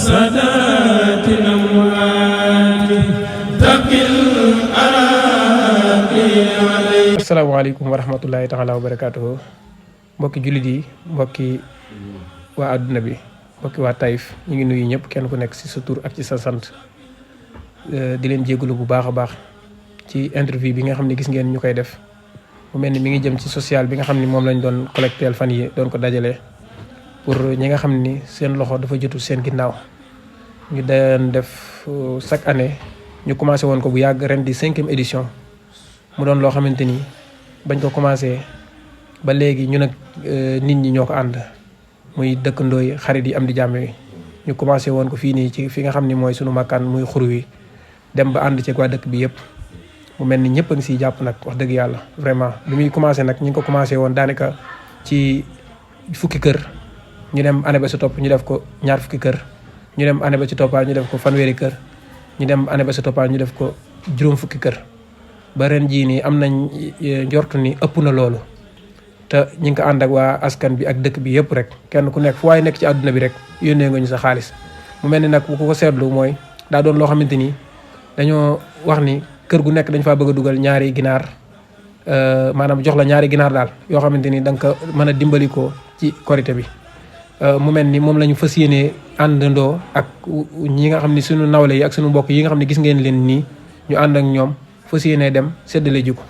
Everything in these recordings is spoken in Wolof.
سادات الأموات تقل أراضي عليه. asalaamaaleykum wa rahmatullahi taala wa barakaatuhu. mbokki jullit yi, mbokki waa àdduna bi, mbokki waa Taïf, ñu ngi nuyu ñëpp kenn ku nekk ci sa tur ak ci sa sant. di leen jégalu bu baax a baax ci interview bi nga xam ne gis ngeen ñu koy def mu mel ni mi ngi jëm ci social bi nga xam ne moom lañ doon collecté fan yi doon ko dajale pour ñi nga xam ni seen loxo dafa jotul seen ginnaaw. ñu daan def chaque année, ñu commencé woon ko bu yàgg, ren di 5e édition. mu doon loo xamante ni bañ ko commencé ba léegi ñu nag nit ñi ñoo ko ànd, muy dëkkandoo yi, xarit yi, am di jàmm yi. ñu commencé woon ko fii nii ci fi nga xam ni mooy sunu makkaan muy xur wi, dem ba ànd ci waa dëkk bi yëpp. mu mel ni ñëpp a ngi siy jàpp nag, wax dëgg yàlla vraiment. bi muy commencé nag ñu ngi ko commencé woon daanaka ci fukki kër, ñu dem année ba si topp ñu def ko ñaar fukki kër, ñu dem année ba ci toppaat ñu def ko fanweeri kër, ñu dem année ba si toppaat ñu def ko juróom fukki kër. ba ren jii nii am nañ njortu ni ëpp na loolu, te ñu ngi ko ànd ak waa askan bi ak dëkk bi yëpp rek. kenn ku nekk fu waaye nekk ci àdduna bi rek yónnee nga ñu sa xaalis. mu mel ni nag bu ko seetlu mooy daa doon loo xamante ni dañoo wax ni kër gu nekk dañ faa bëgg a dugal ñaari ginaar, maanaam jox la ñaari ginaar daal yoo xamante ni da nga ko mën a dimbali ko ci korité bi. mu mel ni moom la ñu fas yéenee àndandoo ak ñi nga xam ni suñu nawle yi ak suñu mbokk yi nga xam ne gis ngeen leen nii, ñu ànd ak ñoom fas yéenee dem séddale ji ko.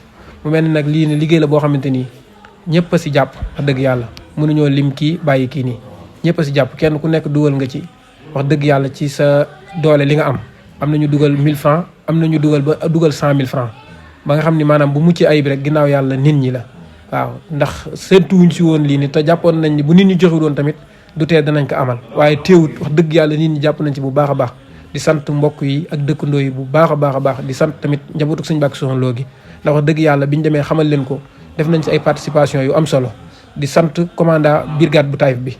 mu mel ni nag lii ni liggéey la boo xamante ni ñëpp a si jàpp, wax dëgg yàlla mënuñoo lim kii bàyyi kii nii, ñëpp a si jàpp. kenn ku nekk dugal nga ci, wax dëgg yàlla ci sa doole li nga am. am na ñu dugal 1000 francs, am na ñu dugal ba dugal 100 000 francs, ba nga xam ni maanaam bu mucc ayib rek ginnaaw yàlla nit ñi la. waaw, ndax séentuwuñ si woon lii ni, te jàppoon nañ ni bu nit ñi joxe woon tamit du tee danañ ko amal. waaye teewut wax dëgg yàlla nit ñi jàpp nañ ci bu baax a baax. di sant mbokk yi ak dëkkandoo yi bu baax a baax a baax. di sant tamit njabootu Sëñ Mbàkke Soxna Lo gi, ndax wax dëgg yàlla biñ demee xamal leen ko def nañ ci ay participation yu am solo. di sant commandant brigade bu Taïf bi,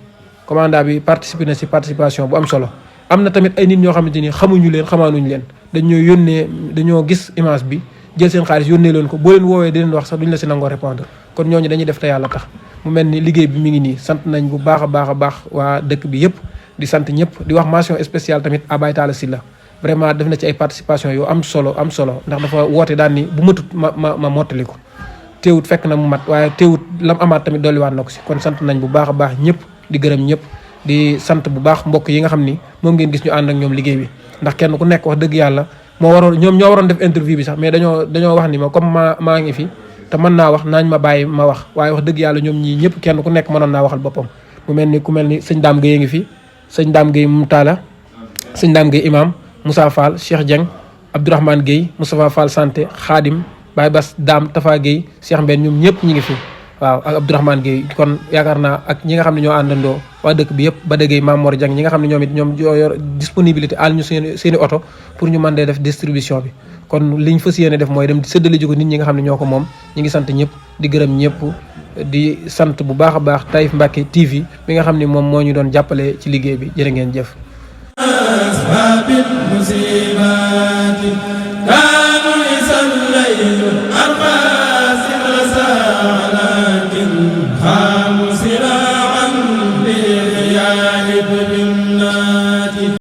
commandant bi participé na si participation bu am solo. am na tamit ay nit ñoo xamante ni xamuñu leen, xamaanuñu leen, dañoo yónnee, dañoo gis image bi jël seen xaalis yónnee leen ko. boo leen woowee di leen wax sax duñ la si nangoo répondre. kon ñooñu dañuy def te yàlla tax. mu mel ni liggéey bi mi ngi nii, sant nañ bu baax a baax a baax waa dëkk bi yëpp. di sant ñëpp, di wax mention spéciale tamit à Baye Talla Sylla. vraiment def na ci ay participation yu am solo, ndax dafa woote daan ni bu matut ma mottali ko. teewut fekk na mu mat, waaye teewut lam amaat tamit dolliwaat na ko si. kon sant nañ bu baax a baax ñëpp, di gërëm ñëpp. di sant bu baax mbokk yi nga xam ni moom ngeen gis ñu ànd ak ñoom liggéey bi. ndax kenn ku nekk wax dëgg yàlla ñoom ñoo waroon def interview bi sax, mais dañoo wax ni ma comme maa ngi fi te mën naa wax naañ ma bàyyi ma wax. waaye wax dëgg yàlla ñoom ñii ñëpp kenn ku nekk mënoon naa waxal boppam. mu mel ni ku mel ni sëñ Dame Gueye ngi fi, sëñ Dame Gueye Moutala, sëñ Dame Gueye imam, Moussa Fall, Cheikh Dieng, Abdourahmane Gueye, Moustapha Fall santé, Khadim, Baye Bass, Dame, Tafa Gueye, Cheikh Mbène, ñoom ñëpp ñi ngi fi. waaw, ak Abdourahmane Gueye. kon yaakaar naa ak ñi nga xam ne ñoo àndandoo waa dëkk bi yëpp, ba dëggee Mamor Dieng, ñi nga xam ne ñoom yor disponibilité àll ñu seeni oto pour ñu mën dee def distribution bi. kon liñ fas yéene def mooy dem di séddale ji ko nit ñi nga xam ne ñoo ko moom. ñi ngi sant ñëpp, di gërëm ñëpp, di sant bu baax a baax Taïf Mbacke TV mi nga xam ne moom moo ñu doon jàppale ci liggéey bi. jërë ngeen jëf.